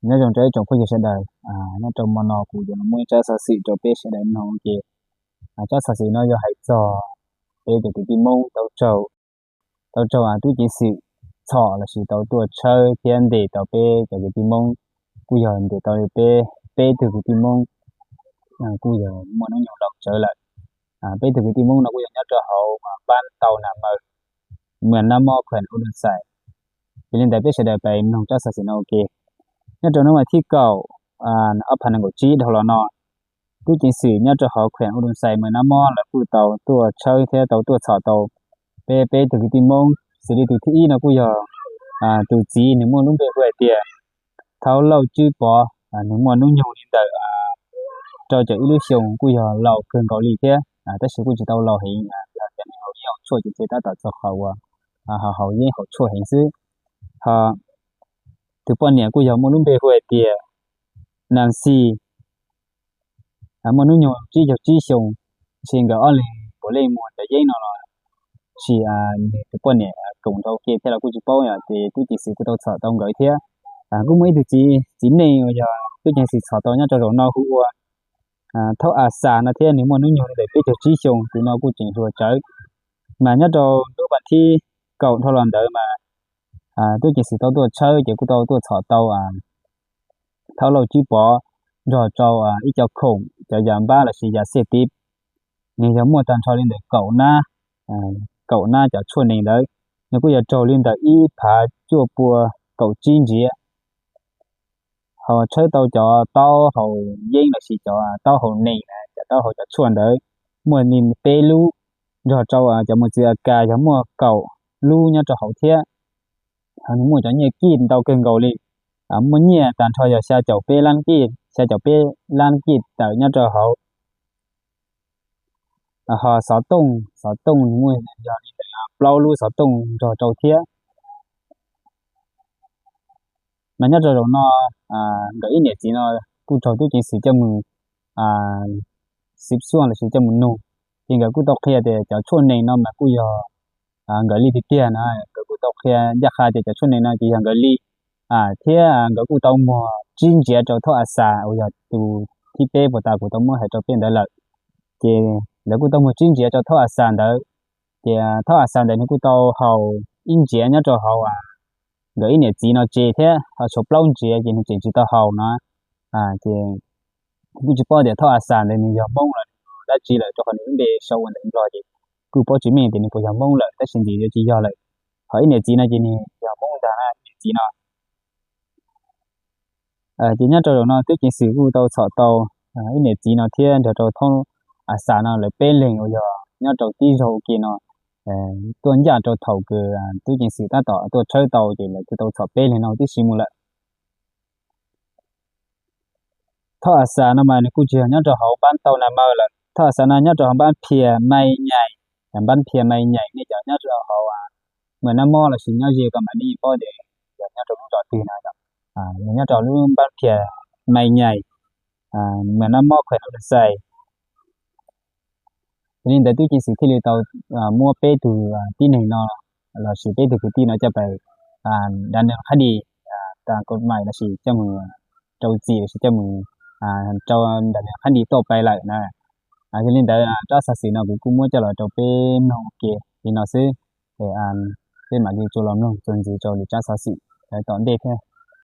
Nyob zoo rau ib tsoom phooj ywg sawv daws, nyob rau hmo no kuv yuav los muaj ib tsab xov xwm rau peb sawv daws mloog ua ke. Tsab xov xwm no yog hais txog peb cov kwv tij Hmoob tau raug, tau raug tub ceev xwm txhom lossis tau tuaj tshawb thiab ntes tau peb cov kwv tij Hmoob, kuj yog ntes tau peb, peb tug kwv tij Hmoob kuj yog muaj hnub nyoog laus tsawv lawm. Peb tug kwv tij Hmoob no kuj yog nyob rau hauv Npab Tau Nas Maws, Mws Nab Mob, Khwm Us Dum Xais. Yog li ntawd peb sawv daws pais mloog tsab xov xwm no ua ke. Nyob rau hnub vas thib kaum, ob phav nees nkaum tsib dhau los no, tub ceev xwm nyob rau hauv Khwm Us Dum Xais, Mws Nab Mob lawv kuj tau tuaj tshawb thiab tau tuaj txhom tau peb, peb tug kwv tij Hmoob, xws li tus thib ib no kuj yog tus txiv, nws muaj lub npe hu hais tias Thaub Lauj Tswb Pov, nws muaj hnub nyoog li ntawm rau caum ib lub xyoos, kuj yog laus kawg nkaus li thiab, tab sis kuj tsis tau laus heev, yog tias nws haus yeeb haus tshuaj ces tab tom txog qhov uas haus yeeb haus tshuaj heev xwb. Ho tus poj niam kuj yog muaj lub npe hu hais tias Nas Xis, muaj hnub nyoog tsib caug tsib xyoos, tab sis nkawd ob leeg puav leej muag cov yeeb no los sis nws tus poj niam koom nrog ua ke thiab los kuj tsis paub, ces tub ceev xwm kuj tau txhom tau nkawd thiab. Kuj muaj ib tug txiv, txiv neej uas yog tub ceev xwm txhom tau nyob rau zaum no hu ua Thaub A Xas no thiab, nws muaj hnub nyoog li ntawm peb caug tsib xyoos, tus no kuj tseem hluas tsawv. Mas nyob rau hnub vas thib kaum dhau los ntawd mas tub ceev xwm tau tuaj tshawb ces kuj tau tuaj txhom tau Thaub Lauj Tswb Pov nrog rau ib co khoom, cov yas npab lossis yas xej tiv, nws yog muaj tag nrho li ntawm kaum nab, kaum nab cov tshuaj nees ntawd, nws kuj yog raug li ntawm ib phav cuaj pua kaum tsib ntsiav. Ho tshawb tau cov taub hau yeeb lossis cov taub hau nees, cov taub hau cov tshuaj ntawd muaj li peb lub, nrog rau cov mos txwv A K yog muaj kaum lub nyob rau hauv thiab. Ho nws muaj cov nyiaj kij ntau kawg nkaus li, muaj nyiaj tag nrho yog xya caum peb lab kij, xya caum peb lab kij tawm nyob rau hauv. Ho xov tooj, xov tooj nws muaj yog li ntawm plaub lub xov tooj nrog rau thiab. Mas nyob rau zaum no, nkawd ib niam txiv no kuj raug tub ceev xwm coj mus xib xuaj lossis coj mus nug, ces nkawd kuj tau qhia tias cov tshuaj nees no mas kuj yog nkawd li tiag tiag no. Nkawd kuj tau qhia ncaj qha tias cov tshuaj nees no ces yog nkawd li, thiab nkawd kuj tau muag tsib ntsiav rau Thaub A Xas uas yog tus thib peb puag ta kuv tau muab hais rau peb ntawd lawm. Ces lawv kuj tau muag tsib ntsiav rau Thaub A Xas ntawd. Ces Thaub A Xas ntawd nws kuj tau haus ib ntsiav nyob rau hauv nkawd ib niam txiv no tsev thiab, ho tshuav plaub ntsiav ces nws tseem tsis tau haus no. Ces kuj tsis paub tias Thaub A Xas ntawd nws yog Hmoob los dab tsi lawm, rau qhov nws lub npe sau ua ntawm Nplog ces kuj paub tsis meej tias nws puas yog Hmoob lawm, tab sis ntxim yuav tsis yog lawm. Ho ib niam txiv no ces nws yog Hmoob ntag, niam txiv no. Ces nyob rau zaum no tub ceev xwm kuj tau txhom tau ib niam txiv no thiab nrog rau Thaub A Xas no lawv peb leeg uas yog nyob rau tib zaug ua ke no, tuaj ncaj rau thaum kws tub ceev xwm tab tom tuaj tshawb tau ces lawv kuj tau txhom peb leeg no tib si mus lawm. Thaub A Xas no mas nws kuj tsis yog nyob rau hauv Npab Tau Nas Maws lawm, Thaub A Xas no nyob rau hauv Npab Phias Mai Nyais. Npab Phias Mai Nyais nej cov nyob rau hauv Mws Nab Mob lossis nyob ze ko mas nej yeej paub tias yog nyob rau lub zos twg no. Yog nyob rau lub Npab Phias Mai Nyais, Mws Nab Mob, Khwm Us Dum Xais. Yog li ntawd tub ceev xwm thiaj li tau muab peb tug tib neeg no lossis peb tug kwv tij no coj pais dav nees qhab dis, tas kaum mais lossis coj mus rau txim lossis coj mus rau dav nees qhab dis tuaj pais lawm na. Yog li ntawd tsab xov xwm no kuv kuj muab coj los rau peb mloog ua ke li no xwb. Peb mam li tsuas los mloog txuas ntxiv rau lwm tsab xov xwm tom ntej thiab.